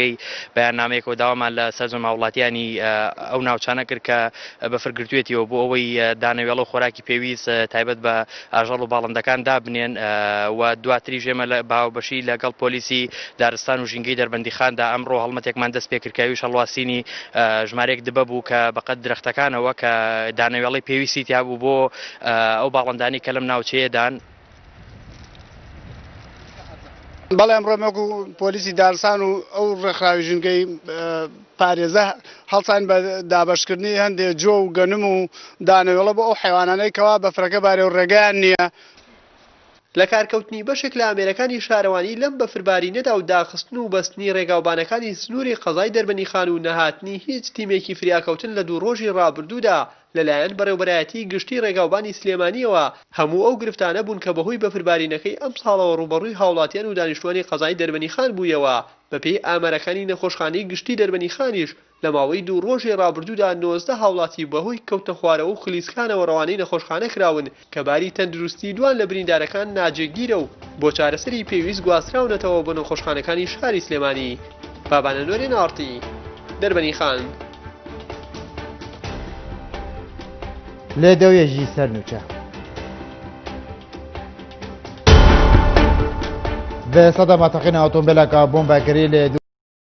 ڕێگەی بەیاننامەیەکەوە داوامان لە سەرجەم هاوڵاتیانی ئەو ناوچانە کرد کە بەفر گرتوێتیەوە بۆ ئەوەی دانەوێڵە و خۆراکی پێویست تایبەت بە ئاژەڵ و باڵندەکان دابنێن و دواتریش ئێمە لە باوبەشی لەگەڵ پۆلیسی دارستان و ژینگەی دەربەندیخاندا ئەمڕۆ هەڵمەتێکمان دەست پێکرد کە ئەویش هەڵواسینی ژمارەیەک دبە بوو کە بەقەد درەختەکانەوە کە دانەوێڵەی پێویستی تیابوو بۆ ئەو باڵندانەی کە لەم ناوچەیەدان. بەڵێ ئەمڕۆ وەکو پۆلیسی دارستان و ئەو ڕێکخراوی ژینگەی پارێزە هەڵسان بە دابەشکردنی هەندێ جۆ و گەنم و دانەوێڵە بۆ ئەو حیوانانەی کەوا بەفرەکە بارێ و ڕێگەیان نییە. لەکارکەوتنی بەشێک لە ئامێرەکانی شارەوانی لەم بەفربارینەدا و داخستن و بەستنی ڕێگاوبانەکانی سنووری قەزای دەربەندیخان و نەهاتنی هیچ تیمێکی فریاکەوتن لە دوو ڕۆژی ڕابردوودا لەلایەن بەڕێوبەرایەتیی گشتیی ڕێگاوبانی سلێمانییەوە هەموو ئەو گرفتانە بوون کە بەهۆی بەفربارینەکەی ئەمساڵەوە ڕووبەڕووی هاوڵاتیان و دانیشتوانی قەزای دەربەنیخان بوویەوە، بەپێی ئامارەکانی نەخۆشخانەی گشتیی دەربەنیخانیش لە ماوەی دوو ڕۆژی ڕابردوودا 19 هاوڵاتی بەهۆی کەوتنەخوارەوە و خلیسکانەوە ڕەوانەی نەخۆشخانە کراون کە باری تەندروستی دوان لە بریندارەکان ناجێگیرە و بۆ چارەسەری پێویست گواستراونەتەوە بۆ نەخۆشخانەکانی شاری سلێمانی. بابانە نۆرێن ئاڕتی، دەربەنیخان. لێدەوێژی سەر نوچە. بە سەدەما تەقینە ئۆتۆمبێلەکە بۆمبەکری لێ.